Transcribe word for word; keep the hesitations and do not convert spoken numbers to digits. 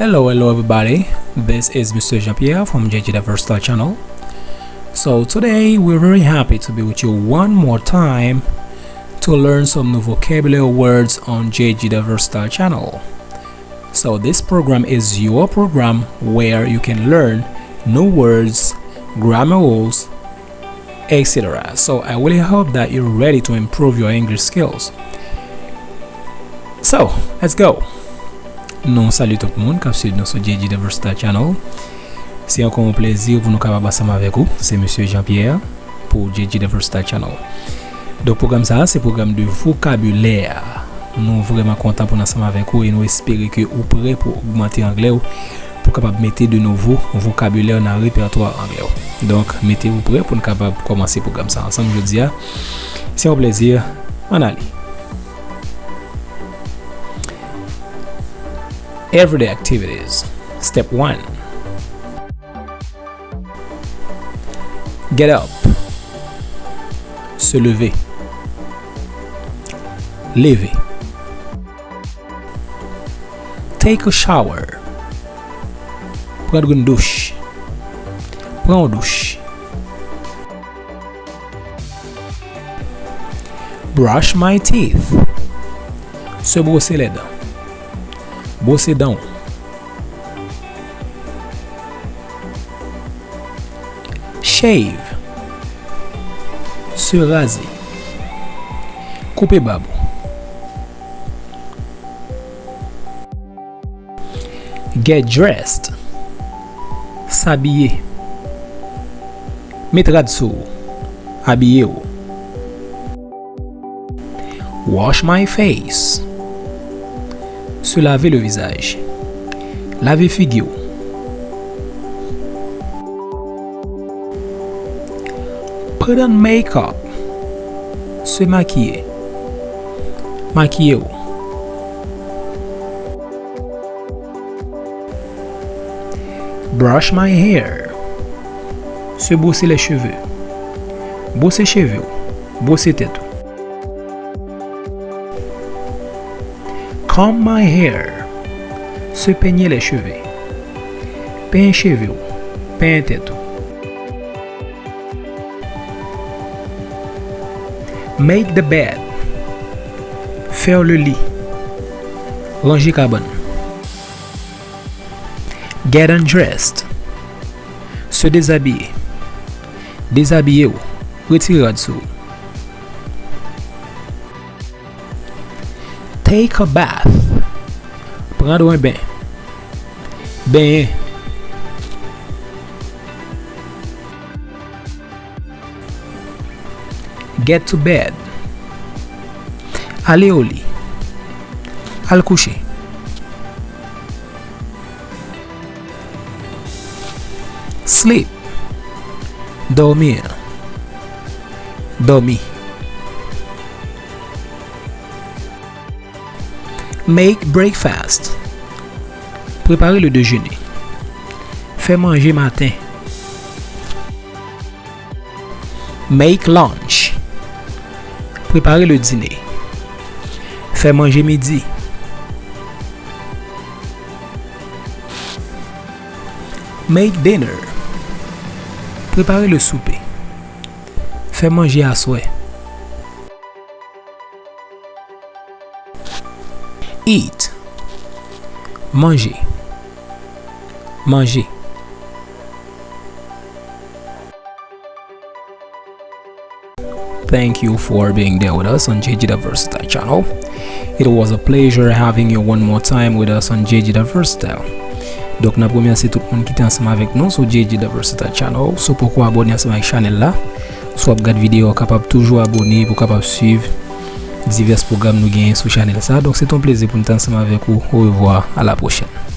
Hello, hello everybody. This is Mister Jean-Pierre from J G the Versatile Channel. So today we're very happy to be with you one more time to learn some new vocabulary words on J G the Versatile Channel. So this program is your program where you can learn new words, grammar rules, et cetera. So I really hope that you're ready to improve your English skills. So, let's go! Nou salye tout moun k ap swiv nou sou J G the Versatile Channel. Se ankò yon plezi pou nou kapab ansanm avèk ou. Se Mesye Jean Pierre pou J G the Versatile Channel. Donk, pwogram sa a, se pwogram de vokabilè. Nou vrèman kontan pou n ansanm avèk ou e nou espere ke ou prè pou ogmante anglè w, pou kapab mete de nouvo vokabilè nan repètwa anglè w. Donk, mete w prè pou n kapab kòmanse pwogram sa a ansanm jodi a. Se yon plezi. Ann ale. Everyday activities. Step one. Get up. Se lever. Leve. Take a shower. Prendre une douche. Pran yon douch. Brush my teeth. Se bwose lèdan. Bwose dan w. Shave. Se raze. Koupe bab ou. Get dressed. S'habiller. Met rad sou ou. Abiye w. Wash my face. Se lave le vizaj. Lave figi w. Put on makeup. Se makiye. Makiye w. Brush my hair. Se bwose les cheveux. Bwose cheve w. Bwose tèt ou. Comb my hair. Se penye les cheveux. Penyen cheve w. Penyen tèt ou. Make the bed. Fè le lit. Ranje kabann. Get undressed. Se dezabile. Dezabiye w. Retire rad sou ou. Take a bath. Pran dwen ben. Benyen. Get to bed. Ale o li. Al kouche. Sleep. Dòmi. Dòmi. Make breakfast. Prepare le déjeuner. Fè manje maten. Make lunch. Prepare le dîner. Fè manje midi. Make dinner. Prepare le souper. Fè manje aswè. Eat. Manje. Manje. Thank you for being there with us on J G the Versatile Channel. It was a pleasure having you one more time with us on J G the Versatile. Donk, n ap remèsye tout moun ki te ansanm avèk nou sou J G the Versatile Channel. Si w poko abòne ansanm avèk chanèl la, si w ap gad videyo a, w kapab toujou abòne pou w kapab swiv divès pwogram nou genyen sou chanèl sa. Donk, se t on plezi pou n te ansanm avèk ou. Au revoir, à la prochaine.